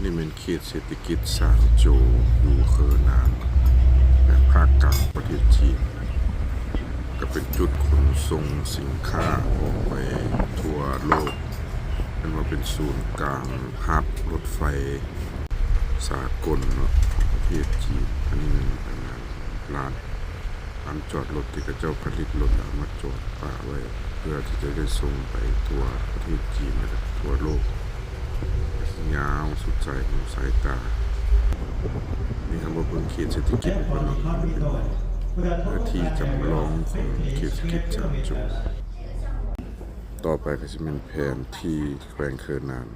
ນີ້ແມ່ນເຂດເສດຖະກິດຊາງໂຈວ ຢູ່ເຄີໜານ ແຂວງພາກກາງປະເທດຈີນ ກໍເປັນຈຸດຂົນສົ່ງສິນຄ້າອອກໄປທົ່ວໂລກ ແມ່ນວ່າເປັນສູນກາງຮັບລົດໄຟສາກົນເນາະ ຂອງປະເທດຈີນ. ອັນນີ້ແມ່ນອັນນັ້ນ ລານ ລານຈອດລົດທີ່ເຂົາເຈົ້າຜະລິດລົດແລ້ວເອົາມາຈອດປະໄວ້ ເພື່ອທີ່ຈະໄດ້ສົ່ງໄປທົ່ວປະເທດຈີນ ແລະກໍທົ່ວໂລກ ຍາວສຸດສາຍຫູສາຍຕາ. ນີ້ເຮົາມາເບິ່ງເຂດເສດຖະກິດເພິ່ນເນາະ ເປັນເນື້ອທີ່ຈຳລອງຂອງເຂດເສດຖະກິດຊາງໂຈວ. ຕໍ່ໄປກໍຊິແມ່ນແຜນທີ່ແຂວງເຄີໜານ.